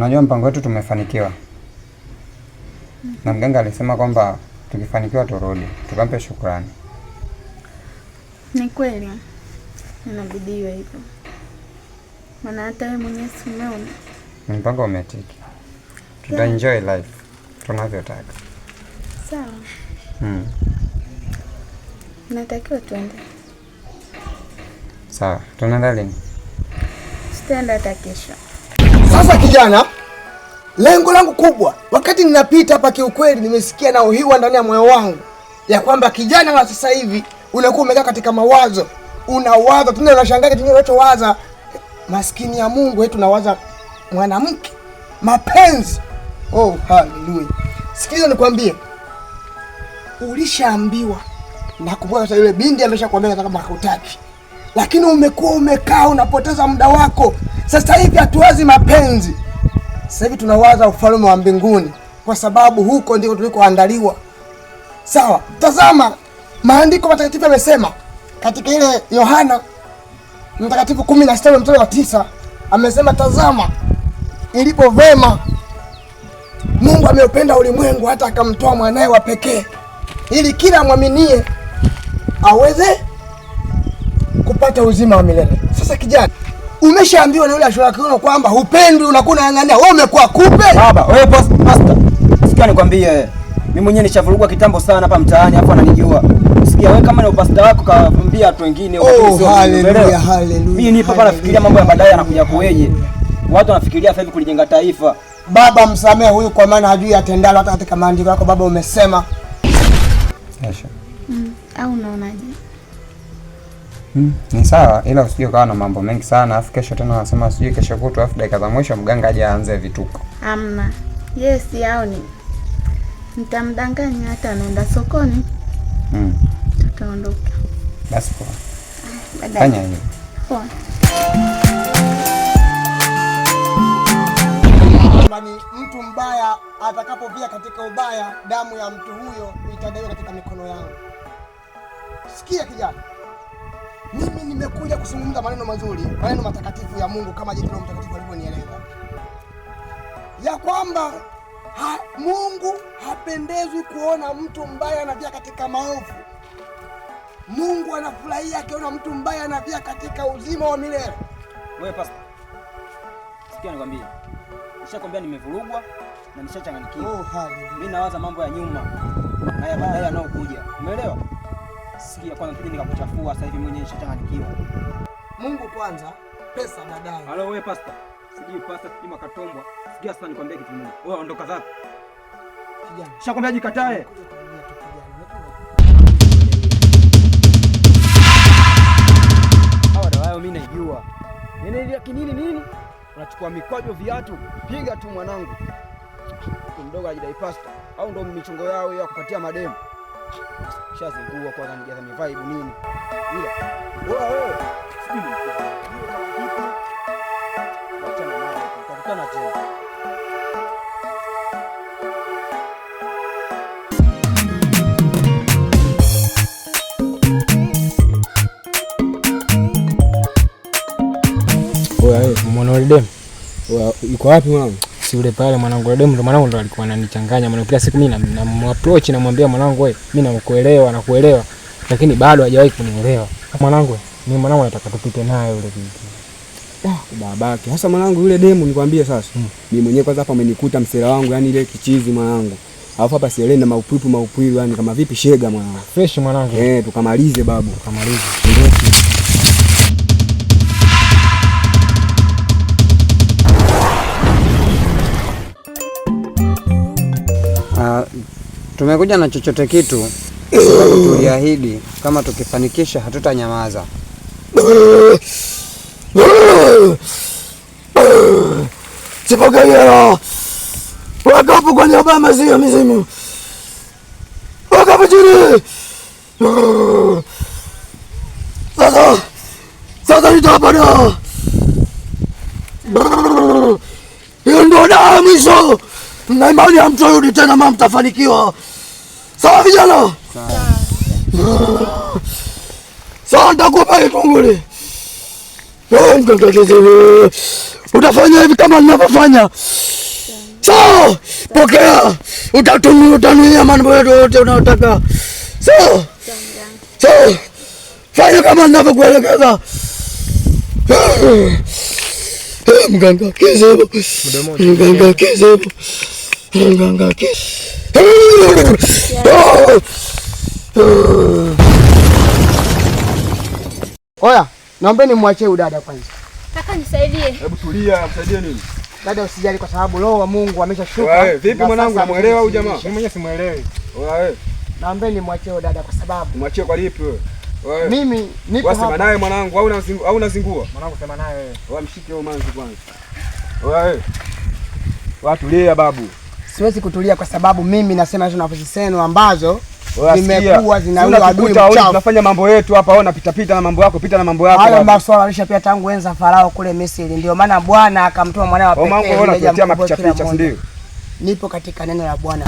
Unajua mpango wetu tumefanikiwa. Na mganga alisema kwamba tukifanikiwa turudi, tukampe shukrani. Ni kweli. Inabidi iwe hivyo. Maana hata wewe mwenyewe si umeona. Mpango umetiki. Tuta enjoy life tunavyotaka. Sawa. Natakiwa tuende. Sawa, tunaenda lini? Tutaenda hata kesho. Sasa kijana, lengo langu kubwa wakati ninapita hapa, kiukweli nimesikia na uhiwa ndani ya moyo wangu ya kwamba kijana wa sasa hivi unakuwa umekaa katika mawazo, unawaza tena, unashangaa kitu unachowaza. Maskini ya Mungu wetu, unawaza mwanamke, mapenzi. Oh, haleluya! Sikiliza nikwambie, ulishaambiwa na kumbuka, sasa yule binti ameshakwambia kama hakutaki, lakini umekuwa umekaa unapoteza muda wako. Sasa hivi hatuwazi mapenzi, sasa hivi tunawaza ufalme wa mbinguni, kwa sababu huko ndiko tulikoandaliwa. Sawa, tazama maandiko matakatifu yamesema katika ile Yohana Mtakatifu 16 mstari wa 9 amesema, tazama ilipo vema Mungu ameupenda ulimwengu hata akamtoa mwanae wa pekee ili kila mwaminie aweze kupata uzima wa milele. Sasa kijana, umeshaambiwa na yule Ashura Kiuno kwamba hupendwi, unakuwa unang'ang'ania, wewe umekuwa kupe. Baba, wewe pastor. Sikia nikwambie, mimi mwenyewe nishavurugwa kitambo sana hapa mtaani, hapo ananijua. Sikia wewe kama ni upasta wako kaambia watu wengine. Oh, haleluya, haleluya. Mimi nipo hapa nafikiria mambo ya baadaye yanakuja kuweje. Watu wanafikiria sasa hivi kulijenga taifa. Baba, msamehe huyu kwa maana hajui atendalo. Hata katika maandiko yako Baba umesema. Kesho. Au unaonaje? Ni sawa, ila usije ukawa na mambo mengi sana, afu kesho tena wanasema sijui kesho kutwa, afu dakika za mwisho mganga aje aanze vituko. Amna. Yes, yaoni. Nitamdanganya hata anaenda sokoni. Tutaondoka. Basi poa. Baadaye. Fanya hivyo. Poa. Ni mtu mbaya atakapovia katika ubaya, damu ya mtu huyo itadaiwa katika mikono yangu. Sikia kijana, mimi nimekuja kuzungumza maneno mazuri, maneno matakatifu ya Mungu kama jinsi Roho Mtakatifu alivyonieleza ya kwamba Mungu hapendezwi kuona mtu mbaya anavia katika maovu. Mungu anafurahia akiona mtu mbaya anavia katika uzima wa milele. Wewe pastor, sikia nikwambie, nishakwambia nimevurugwa na nishachanganyikiwa. Oh, haleluya. Mimi nawaza mambo ya nyuma na ya baadaye yanayokuja. Umeelewa? Sikia kwanza, tuje nikakuchafua sasa hivi mwenyewe nishachanganyikiwa. Mungu kwanza, pesa baadaye. Halo wewe pastor. Sijui pastor, sijui makatombwa. Sikia sasa nikwambie kitu kimoja. Wewe ondoka zako. Kijana. Nishakwambia jikatae. Hawa dawa yao mimi naijua. Nini ile kinini nini? Unachukua mikwaju viatu, piga tu mwanangu. Mdogo ajidai pastor au ndo michongo yao ya kupatia mademu. Shazingua kwanza nijaza mivibe nini? Ila wewe sijui ni kama vipi. Wachana nao, tutakutana tena. Oya, mwana wa demu. Yuko wapi mwanangu? Si yule pale mwanangu wa demu ndo mwanangu ndo alikuwa ananichanganya mwanangu. Kila siku mimi namapproach namwambia mwanangu wewe, mimi nakuelewa, nakuelewa. Lakini bado hajawahi kunielewa. Mwanangu, mimi mwanangu nataka tupite naye yule binti. Babake. Sasa mwanangu yule demu nikwambie sasa. Mimi mwenyewe kwanza hapa amenikuta msela wangu, yani ile kichizi mwanangu. Alafu hapa sielewi na maupwipu maupwilu, yani kama vipi shega mwanangu. Fresh mwanangu. Tukamalize babu. Tukamalize. Tumekuja na chochote kitu sababu tuliahidi kama tukifanikisha hatutanyamaza. Sipokea. Weka hapo kwenye Obama sio mizimu. Weka hapo chini. Sasa sasa nitapata. Hiyo ndio dawa ya mwisho. Na imani hamtarudi tena, mama, mtafanikiwa. Sawa vijana? Sawa, nitakupa kitunguli. Utafanya hivi kama ninavyofanya. Sawa, pokea. Utatumia, utanuia mambo yote unayotaka. Sawa. Sawa. Fanya kama ninavyokuelekeza. Mganga kizibu. Mganga kizibu. Mganga kizibu. Oya, naombeni muachie udada kwanza. Kaka nisaidie. Hebu tulia, msaidie nini? Dada usijali kwa sababu roho wa Mungu ameshashuka. Wewe vipi mwanangu, unamuelewa huyu jamaa? Mimi mwenyewe simuelewi. Wewe. Naombeni muachie udada kwa sababu. Muachie kwa lipi wewe? Wewe. Mimi nipo hapa. Wasema naye mwanangu au unazingua? Mwanangu sema naye wewe. Wewe mshike huyo manzi kwanza. Wewe. Wewe tulia babu. Siwezi kutulia kwa sababu mimi nasema hizo nafasi zenu ambazo zimekuwa zinaua adui mchafu. Tunafanya mambo yetu hapa, wewe unapita pita na mambo yako, pita na mambo yako. Hayo masuala alishapita tangu enza Farao kule Misri. Ndio maana Bwana akamtuma mwanawe wa pekee. Wewe unatuletea mapicha picha, si ndio? Nipo katika neno la Bwana.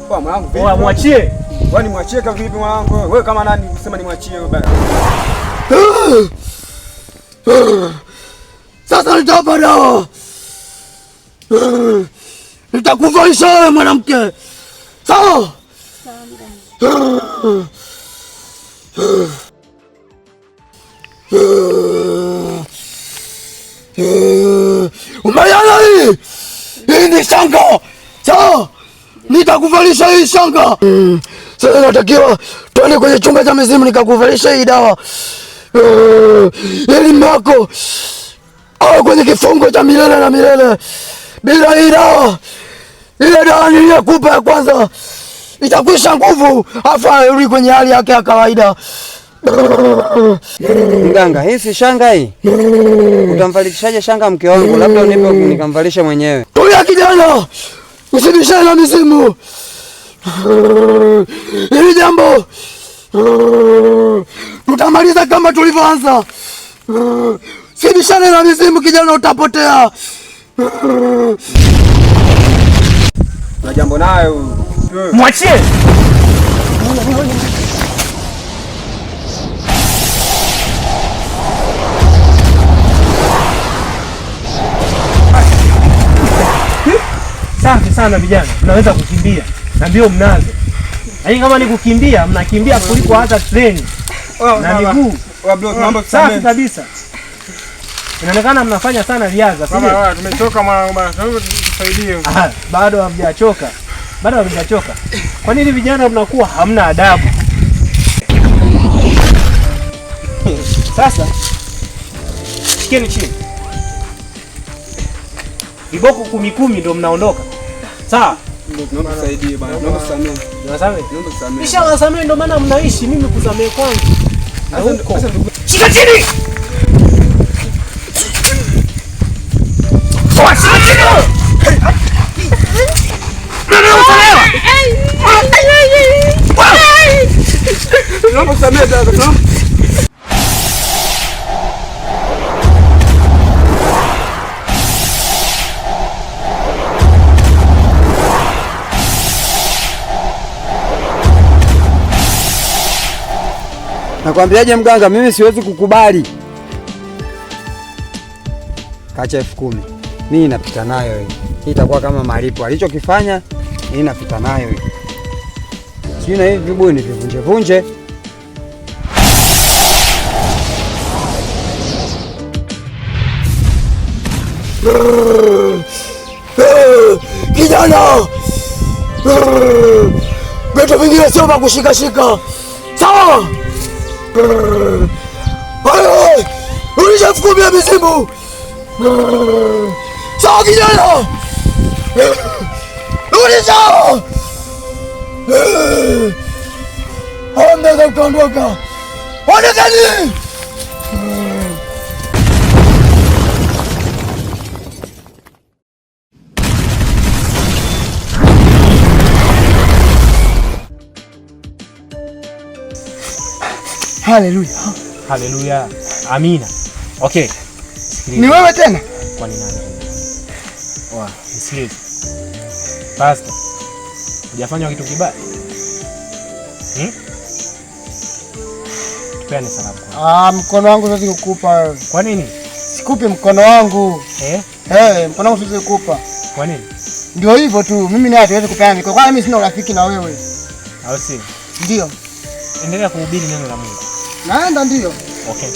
Kwa mwanangu vipi? Wewe muachie. Wewe ni mwachie kama vipi mwanangu? Wewe kama nani kusema ni mwachie wewe bana? Sasa nitawapa dawa. Nitakuvalisha wewe mwanamke. Sawa? Sawa. Umayana hii. Hii ni shanga. Sawa? Nitakuvalisha hii shanga. Sasa natakiwa twende kwenye chumba cha mizimu nikakuvalisha hii dawa. Ili mwako au kwenye kifungo cha milele na milele. Bila hii dawa, ile dawa niliyokupa ya kwanza itakwisha nguvu, afa arudi kwenye hali yake ya kawaida. Mganga, hii si shanga hii? Utamvalishaje shanga mke wangu? Labda unipe nikamvalishe mwenyewe. Tulia kijana, usibishane na mizimu. Hili jambo tutamaliza kama tulivyoanza. Sibishane na mizimu kijana, utapotea. Na jambo nayo. Mwachie. Safi sana vijana, mnaweza kukimbia na mbio mnazo. Lakini kama ni kukimbia, mnakimbia kuliko hata treni na miguu. Safi kabisa. Inaonekana mnafanya sana riadha, si ndio? Tumechoka mwanangu bana. Tusaidie. Bado hamjachoka. Bado hamjachoka. Kwa nini vijana mnakuwa hamna adabu? Sasa shikeni chini. Viboko 10 ndio mnaondoka. Sawa? Naomba tusaidie bana. Naomba tusamehe. Unasamehe? Naomba tusamehe. Nishawasamehe ndio maana mnaishi, mimi kusamehe kwangu. Huko. Shika chini. Shika chini. Naomba tusamehe dada. Nakwambiaje mganga, mimi siwezi kukubali. Kacha 10,000. Mimi napita nayo hii. Hii itakuwa kama malipo. Alichokifanya, mimi napita nayo hii. Sijui na hivi vibuyu ni vivunje vunje. Kijana, vitu vingine sio vya kushika shika. Sawa? Ayo, rudisha 10,000 ya mizimu. Sawa kijana, rudisha. Hamwezi kuondoka. Ondokeni. Haleluya. Haleluya. Amina. Okay. Ni wewe tena? Kwa nini nani? Wa, nisikilize. Pastor, hujafanya kitu kibaya? Tupeane salamu kwanza. Ah, mkono wangu siwezi kukupa wewe. Kwa nini? Sikupi mkono wangu. Eh? Eh, mkono wangu siwezi kukupa. Kwa nini? Ndio hivyo tu. Mimi naye hatuwezi kupeana mikono. Kwa mimi sina urafiki na wewe. Au si? Ndio. Endelea kuhubiri neno la Mungu. Naenda ndio. Okay.